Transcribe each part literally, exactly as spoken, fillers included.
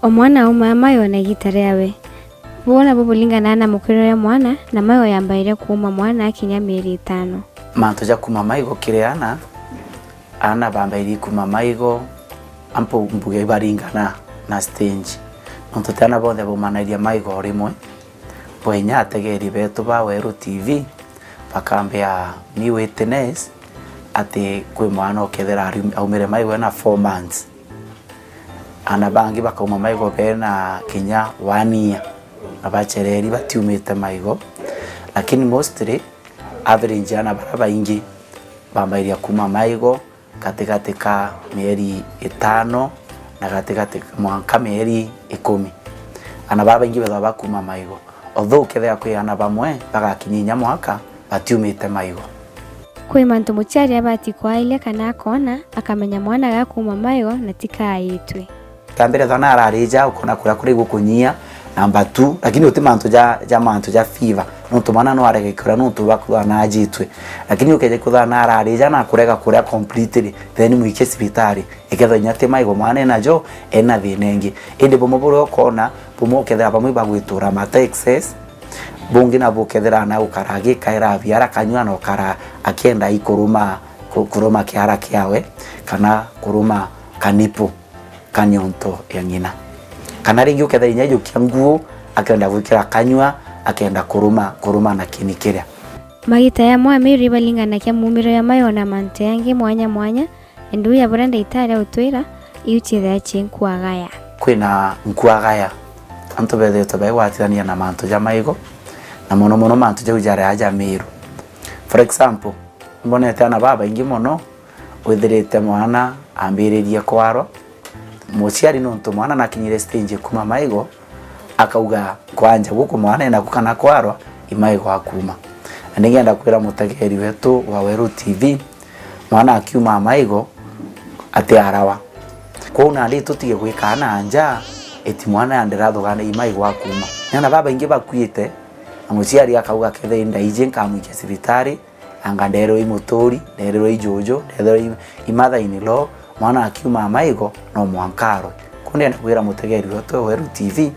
O mwana aumaa maigo na igita riawe. Buu nabu buringanaga na mukurire jwa mwana, na maigo yambairia kuuma mwana akinya mieri itano. Mantu ja kuuma maigo kiri ana, ana bambairie kuuma maigo, ampu mbuge ibaringana na stage. Nontu ti ana bonthe baumanairia maigo o rimwe. Bwenya ategeri betu ba Weru T V bakambia ni witness ati kwi mwana ukethira ari-, aumire maigo ena four months. Ana bangi bakauma maigo bena kinya one year, na bachereri batiumite maigo. Lakini mostly, average ana baria baingi bambairia kuuma maigo gatigati ka mieri itano na gatigati mwanka mieri ikumi. Ana baria baingi bethagwa bakuuma maigo. Although ukethira kwi ana bamwe bagakinyia inya mwaka batiumite maigo. Kwi mantu muciari abati kwairia kana akoona akamenya mwana gakuuma maigo na ti kaaitwe. Kia mbere, thana ararija, ukona kuria kuri gukunyia, number two, lakini uti mantu ja, ja mantu ja fever. Nontu mwana no arege kuria nontu bakuthana ajitwe. Lakini ukeja kuthana ararija na kurega kuria completely, then mwikie cibitari. Ikethwa inya ti maigo mwana enajo, ena thina ingi. Indi bumwe buria ukona, bumwe ukethira bamwe bagwitura mata excess, bungi nabu ukethira na ukara agikaira biara kanyua na ukara akienda ikuruma, ku-, kuruma kiara kiawe, kana kuruma kanipu ka nyonto ya ng'ina. Kana ringi ukethira inya ijukia nguu, akenda gwikira kanyua, akenda kuruma, kuruma na kini kiria. Magita ya mwamiru ibalinganagia mumiro ya mayo na mantu yangi mwanya mwanya, indi uu ya buria ndagitari autwira, iu ciithira ci nkuagaya. Kwina nkuagaya, antu bethiritwe baigwatithania na mantu ja maigo, na mono mono mantu jau jaria ja miru. For example, mbonete ana babaingi mono, withirite mwana ambiririe kwarwa, muciari nontu mwana nakinyire stage kuuma maigo, akauga kwanja guku mwana enaku kana kwarwa, i maigo akuuma. Na ningenda kwira mutegeri wetu wa Weru T V, mwana akiuma maigo, atiarawa. Kwou nandi tutige gwikaa na nja, eti mwana yandira thugana i maigo akuuma. Ni ana babaingi bakuite, na muciari akauga, kethira ndaiji nkamwikia cibitari, anga nderwe i muturi, nderwe i juju, nderwe i, i mother in law, mwana akiuma maigo, no mwanka arwe. Ku ndenda kwira mutegeri wetu wa Weru T V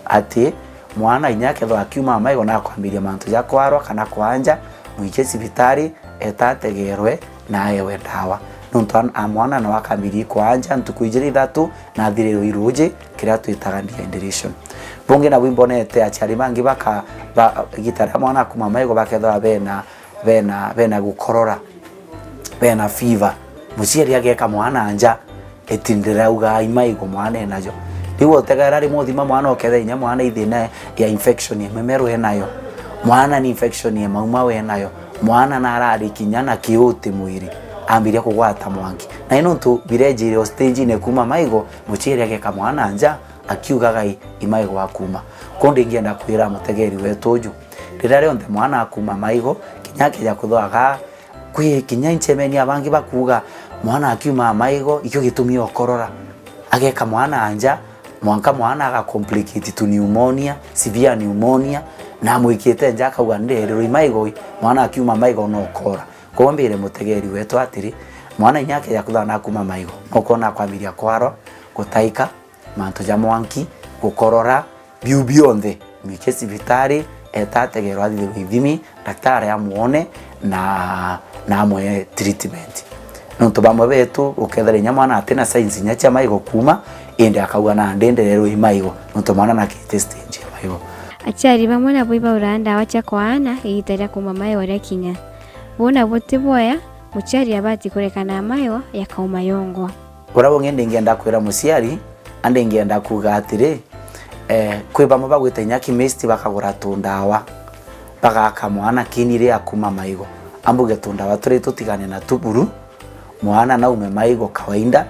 ati mwana inya akethwa akiuma maigo na akwambiria mantu ja kwarwa kana kwanja, mwikie cibitari, eta ategerwe na aewe ndawa. Nontu an-, a mwana no akambirie kwanja ntuku ijiri ithatu na athirirwe i ruuji, kiria twitaga dehydration. Bungi nabu imbonete aciari bangi baka-, ba-, igita ria mwana akuma maigo bakethwa bena bena, bena gukorora, bena fever. Muciari ageka mwana nja, eti ndirauga i maigo mwana enajo. Riu utegera rimwe uthima mwana uketha inya mwana i thina ya infection ya mimeru enayo. Mwana ni infection ya maumau enayo. Mwana narari kinya na kiuti mwiri. Ambiria kugwata mwanki. Na i nontu birejire o stage-ine kuuma maigo, muciari ageka mwana nja, akiugaga i, i maigo akuuma. Ku ndingienda kwira mutegeri wetu uju, riria rionthe mwana akuuma maigo, kinya akeja kuthwaga, kwi kinya incemeni abangi bakuuga, mwana akiuma maigo, ikio gitumi okorora. Ageka mwana nja, mwanka mwana aga complicate to pneumonia, severe pneumonia, na amwikite nja akauga, "Nderirwe i maigo i, mwana akiuma maigo no okora." Kwou mbire mutegeri wetu atiri, mwana inya akeja kuthana akuuma maigo, no kwona akwambiria kwarwa, gutaika, mantu ja mwanki, gukorora, biu bionthe, mwikie cibitari, eta ategerwe athithirwe ithimi, daktari amwone na, na amwe treatment. Nontu bamwe betu, ukethira inya mwana atina signs inya cia maigo kuuma, indi akauga, "Nandi ndererwe i maigo," nontu mwana nakite stage ya maigo. Aciari bamwe nabo ibauraa ndawa cia kwaana igita ria kuuma maigo riakinya. Buu nabo ti bwega, muciari abati kureka na maigo yakauma yongwa. Uria bungi ndingienda kwira muciari, a ndingienda kuuga atiri, eh, kwi bamwe bagwita inya chemist bakagura tundawa, bagaka mwana kini ria kuuma maigo. Ambuge tundawa turia tutigane na tu buru, mwana naume maigo kawaida,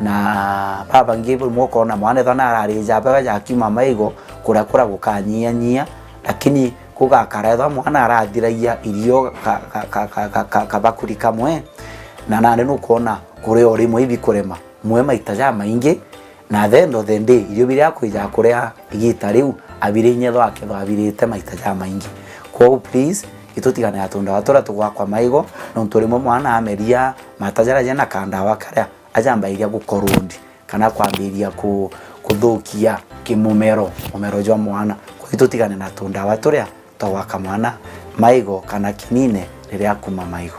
na babangi bamwe ukoona mwana ethwa nararija mbega ja kiuma maigo, kuria kura gukanyianyia, lakini gugakara ethwa mwana arathiragia irio ka, ka, kabakuri kamwe, na nandi nukwona kuria o rimwe ibikurema. Mwe maita jamaingi, na at the end of the day, irio biria akwija kuria igita riu, abire inya ethwa akethwa abirite maita jamaingi. Kwou please, itutigane na tundawa turia tugwakwa maigo, nontu rimwe mwana ameria mata jaria jena kandawa karia, ajambairia gukorwondi, kana kwambiria ku-, kuthukia kimumero, mumero jwa mwana. Kwa hiyo tutigane na tundawa turia twa gwaka mwana maigo kana kinine riria akuma maigo.